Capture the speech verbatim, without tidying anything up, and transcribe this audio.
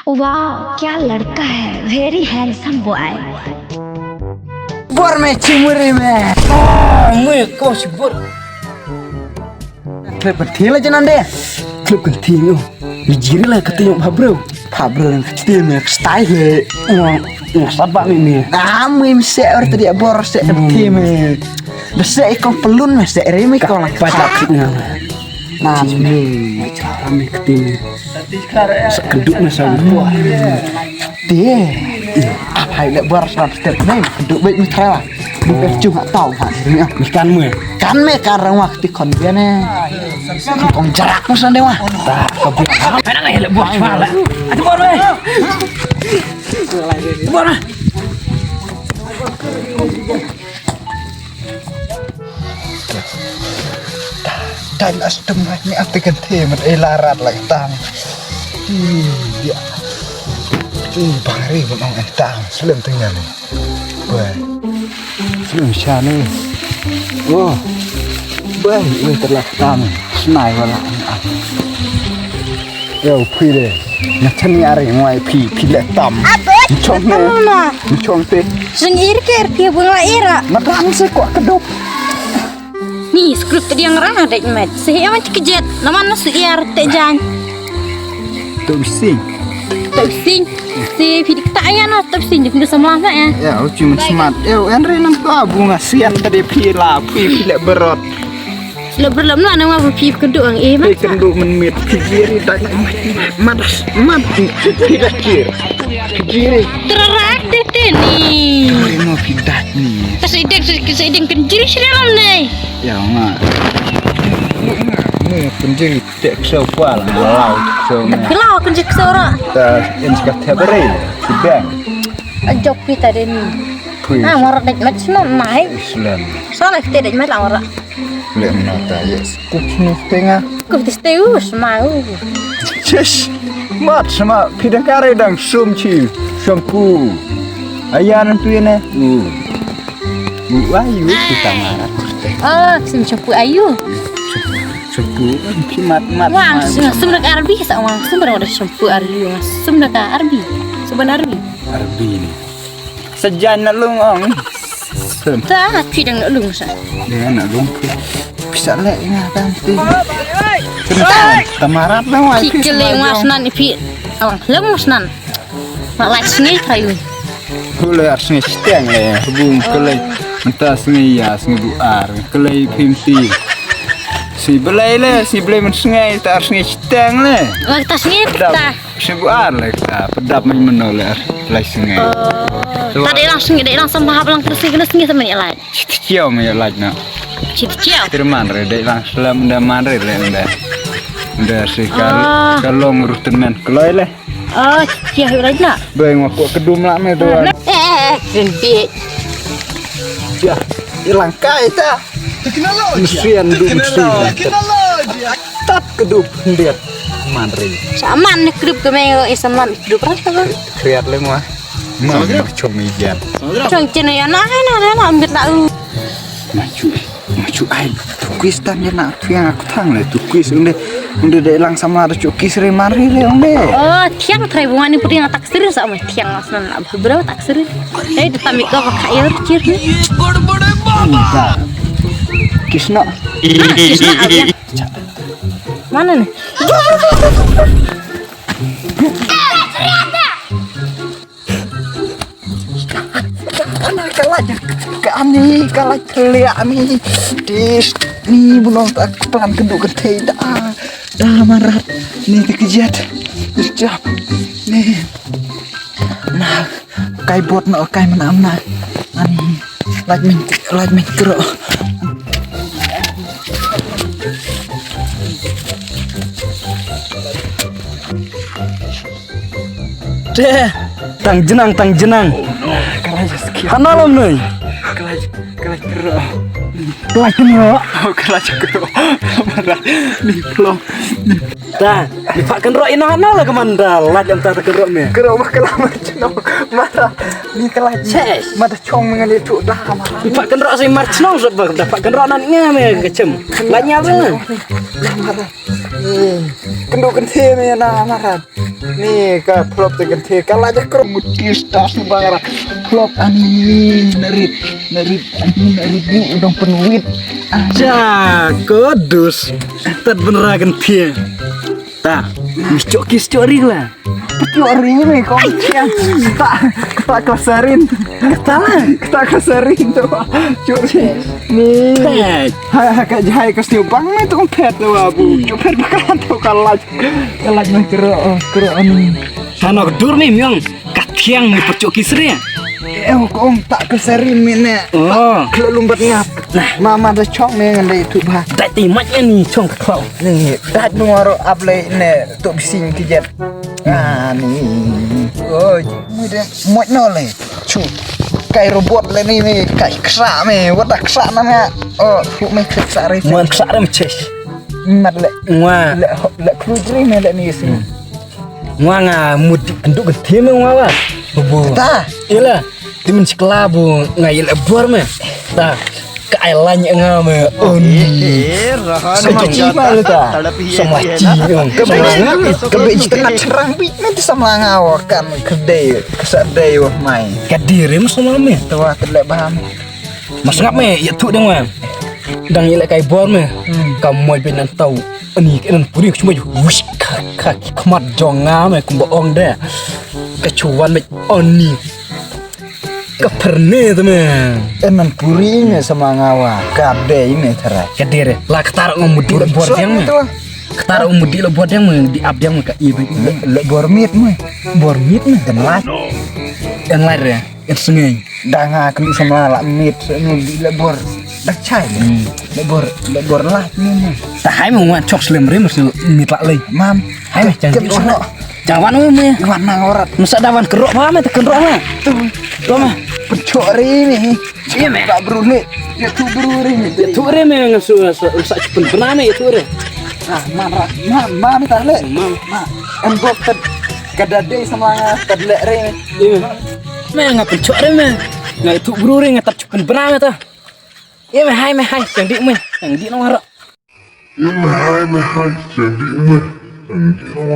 Wow, क्या लड़का है, very handsome boy। Bor me chimuri me. Oh, me ko chibur. Klep kan thil aja nande. Klep kan thil. Ni jiri la kata yung phabro. Phabro yang kata me style le. Ngong ngong sabak ni ni. Ah, me mse or tadi bor se kata me. Bese ikong pelun me se remi kong lah. Patak ni. Nah, me. Cara me kata me. Sa kynduh na sa wah. Te. Hai le bar sa step ne. Kynduh bek mitra. Bukan cuma tahu ha. Ni kan me. Kan me kan rang wak ti kon dia ne. Kong jarak mo sa dewa. Ta ko bi. Mana ngai le buat sala. Atu bar me. Atu bar me. Dang as tem ni ati kan te met e larat la tang. Ti dia. Ti bang ri mo nong e tang slem tengah ni. Bai. Slem sha ni. Oh. Bai, bai terlak tang. Snai wala. Yow phi de. Nga tani are ngwai phi phi le tam. Abot. Chong ne. Chong te. Sing ir ker phi bunga ira. Madam se ko kedok. Ni script dia ngerang dek met. Sehe man kejat. Laman nasu ir te jan. Top sing. Top sing. Si phi dik ta ya na top sing dik ndu samla na ya. Ya, uci men smart. Yow Henry nan ko bunga sian tadi phi la phi phi le berot. Lep berlep na nang ma phi kynduh ang eh. Phi kynduh men mit phi jiri dak mat mat phi dak kir. Phi jiri. Terarak deh tini. Ai mo phi dak ni. Tas ideng tas ideng kynjiri sini lam ni. Ya nga. Ni kynjiri tek so pal lau so. Kelau kynjiri so ra. Tas in ska tebere. Sidang. Ajok phi tadi ni. Phi. Ah, ngorok dek mat sino nai. Islam. Salah kita dek mat lah ngorok. Le mata ya. Kup ni tenga. Kup ti stay us mau. Sis. Mat sama pidang kare dang sum chi. Shampoo. Ayan tu ne. U. U ayu kita marah. Ah, sim shampoo ayu. Shampoo. Pi mat mat. Wang sum dak arbi sa wang sum dak shampoo ayu. Sum dak arbi. Sum arbi. Arbi ni. Sajan na lung ong. Sen. Ta phi dang na lung sa. Dia na lung phi. Pisa le nga kan ti. Tamarat na wai. Phi kele ngas nan phi. Alang lem ngas nan. Ma lai sngi prayu. Hule ar sngi steng le. Bung kele. Menta sngi ya sngi bu ar. Kele phim ti. Si belai le, si belai men sngi ta ar sngi steng le. Wah ta sngi ta. Sibu ar le ka pedap mai meno le ar lai sngi. Oh. Tadi lang sngi dei lang sama hap lang kersi kena sngi sama ni lai. Cit ciau mai lai na. Cit ciau. Firman re dei lang selam da man re le da. Da si kal kalong rutin men keloi le. Oh, cit ciau lai na. Doi ngwa ko kedum la me tu. Eh, eh, eh, sendit. Ya, ilang kai ta. Teknologi. Mesin du mesin. Teknologi. Tat kedup hendiat manri. Saman ni kedup ke meng is saman kedup rasa kan. Kriat le mo. Mam chong ijan. Chong cina ya na na na na ambit na u. Macu macu ai. Tukis tan ya na tu yang aku tang le tukis unde unde de lang sama ada cukis re manri le unde. Oh, tiang trai bunga ni putih tak serius sama tiang asnan lah bro tak serius. Eh, tu tamik kau pakai air cir ni. Kisna. Mana nih? Kana kala kani kala kele ani. Dis ni buno tak pelan keduk kete da da marat ni dikejat. Jap ni. Nah, kai bot no kai menam na. Ani, laj min, laj min kro. Te, tang jenang, tang jenang. Kalaj ski. Hana lom noi. Kalaj, kalaj kro. Kalaj kro. Oh, kalaj kro. Mana? Ni plong. Ni Ta, ni pat kynroh ina na la ka manda lait anta ta kynroh me. Kynroh ma ka la ma chno mara ni ka la che. Ma ta chong me ngan itu da mara. Ni pat kynroh sai mar chno sot ba da pat kynroh nan nga me ka chem. La nya ba. Mara. Kyndu kynte me na mara. Ni ka phlop te kan the ka la ja kro. Mutis tas bang ra. Phlop ani na rit, na rit, ani na rit ni u dang pynwit. Ja, ko dus. Tad bynra kan the. Ta, mesti ki stok ri la. Stok ri ni ko. Ta, ta ka sarin. Ta, ta ka sarin tu. Stok ri. Ni. Hai, hai ka, hai ka stok bang ni tu pet tu abu. Stok pet baka tu ka la. Ka la ni kro, kro ani. Hanok dur ni myong. Ka thiang ni pyrchuk ki sri. Eh, kong tak ka sri mine. Oh. Klo lumbat ngap. Nah, mama da chok me ngan dai tu ba. Dai ti mat ni chong ka klo. Ni, dai nu aro ap le ne tu bising ki jet. Ah, ni. Oh, mu de mot no le. Chu. Kai robot le ni me, kai ksa me, wat da ksa na me. Oh, tu me ksa re. Mon ksa re me ches. Mat le. Ngwa. Le, le klu dri me le ni si. Ngwa nga mut dik nduk ke tim ngwa wa. Bu. Ta. Ila. Tim sikla bu nga ila bor me. Ta. Ka ai lany nga me. Oh ni. Sama chi ma le ta. Sama chi. Ka be ka be tengah cerang bi. Nanti sama nga wa kan kedai. Kesadai wa mai. Kedai re sama me. Tawa telek baham. Mas ngap me ya tu deng wa. Dang ila kai bor me. Ka moi be nan tau. Ani ke nan puri cuma wish ka ka ki khmat jong nga me kumba ong de. Ka chuan me oni. Ka perne tu me. Enan puri me sama nga wa ka de me thara. Ka de re la ktar ngom mudi le bor jang me. Ktar ngom mudi le bor jang me di ap jang me ka i be. Le bor mit me. Bor mit me. Dan lai. Dan lai re. Ensengei. Dang ha kenu sama la mit senu di lebor. Dak chai. Lebor, lebor la ni ni. Ta hai mo wan chok slem rim su mit la lei. Mam. Hai mo chang. Kem sono. Chang wan mo me. Wan nang orat. Musa dawan kerok ma me tekan rok ma. Tu. Rok ma. Pencok ri ni. Iya me. Tak beru ni. Dia tu beru ri ni. Dia tu ri me ngasu ngasu sa chupun benane itu ri. Ah, mam rat. Mam, mam tak le. Mam. Mam. Em bok tet. Kada dei sama nga tad lek re. Iya. Me nga pynchok re me. Nga itu bru re nga tap chup pynbra me ta. Iya me hai me hai chang dik me. Chang dik nong harok. Iya me hai me hai chang dik me. Chang dik nong